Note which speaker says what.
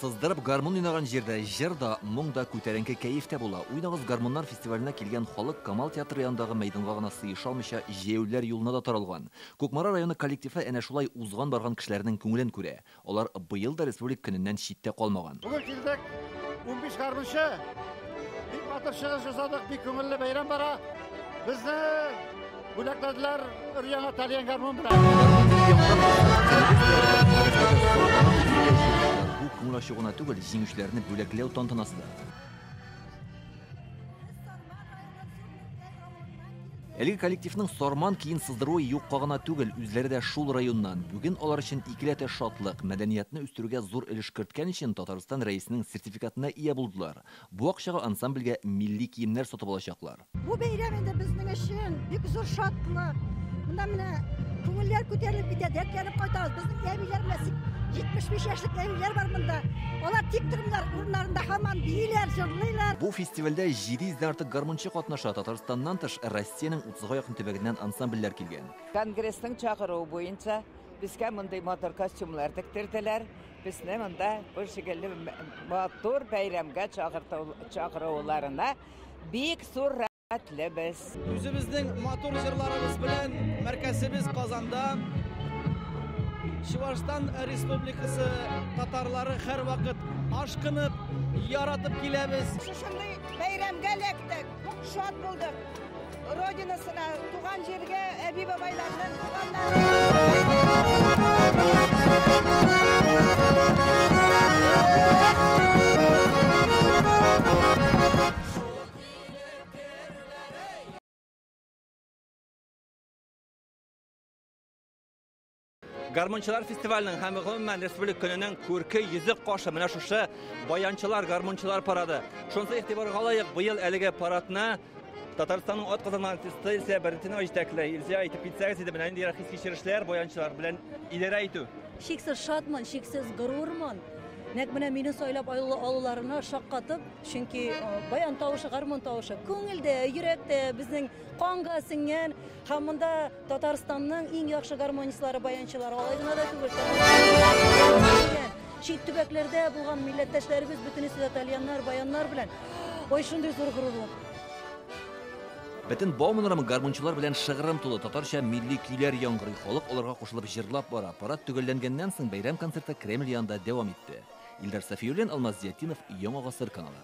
Speaker 1: Сыздырып гармун уйнаган җирдә җыр да, моң да, күтәренке кәеф тә була. Уйнагыз гармуннар фестиваленә килгән халык Камал театры янындагы мәйданга гына сыеша алмыйча җәяүлеләр юлына да таралган. Кукмара районы коллективы әнә шулай узган-барган кешеләрнең күңелен күрә. Алар быел да Республика көненнән читтә калмаган.
Speaker 2: Бүген килдек 15 гармунчы. Бик матур чыгыш ясадык, бик күңелле бәйрәм бара. Безне бүләкләделәр өр-яңа тальян гармун белән.
Speaker 1: Бу күңел ачу гына түгел, җиңүчеләрне бүләкләү тантанасы да. Әлеге коллективның Сарман киен сыздыруы юкка гына түгел, үзләре дә шул районнан. Бүген алар өчен икеләтә шатлык, мәдәниятне үстерүгә зур өлеш керткән өчен Татарстан Рәисенең сертификатына ия булдылар. Бу акчага ансамбльгә милли киемнәр сатып алачаклар.
Speaker 3: Бу бәйрәм инде безнең өчен бик зур шатлык. Монда менә күңелләр күтәрелеп китә, дәртләнеп кайтабыз. Безнең әбиләр менә 75 яшьлек әбиләр бар монда. Алар тик тормыйлар, урыннарында һаман бииләр, җырлыйлар.
Speaker 1: Бу фестивальдә 700 дән артык гармунчы катнаша. Татарстаннан тыш, Россиянең 30-га якын төбәгеннән ансамбльләр килгән.
Speaker 4: Конгрессның чакыруы буенча безгә мондый матур костюмлар тектерделәр. Безне монда бу шикелле матур бәйрәмгә чакыруларына бик зур рәхмәтлебез.
Speaker 5: Үзебезнең матур җырларыбыз белән мәркәзебез Казанда. Чувашстан Республикасы татарлары һәрвакыт ашкынып, яратып киләбез.
Speaker 3: Шушындый бәйрәмгә эләктек, шат булдык. Родинасына, туган җиргә, әби-бабайларның туганнары.
Speaker 1: Гармунчылар фестиваленең һәм гомумән Республика көненең күрке йөзек кашы менә шушы баянчылар, гармунчылар парады. Шунысы игътибарга лаек, быел әлеге парадны Татарстанның атказанган артисты Илсөя Бәдретдинова җитәкли. Илсөя, әйтеп китсәгез иде, менә ниндирәк хис-кичерешләр баянчылар белән идарә итү?
Speaker 3: Чиксез шатмын, чиксез горурмын. Нәкъ менә мине сайлап алуларына шаккатып, чөнки баян тавышы, гармун тавышы күңелдә, йөрәктә, безнең канга сеңгән. Һәм монда Татарстанның иң яхшы гармонистлары, баянчылары, алай гына да түгел, чит төбәкләрдә булган милләттәшләребез бөтенесе дә тальяннар, баяннар белән. Ой, шундый зур горурлык.
Speaker 1: Бөтен Бауман урамы гармунчылар белән шыгрым тулы, татарча милли көйләр яңгырый, халык аларга кушылып җырлап бара. Парад төгәлләнгәннән соң бәйрәм концерты Кремль янында дәвам итте. Илдар Сафиуллин, Алмаз Зиятдинов, Яңа Гасыр каналы.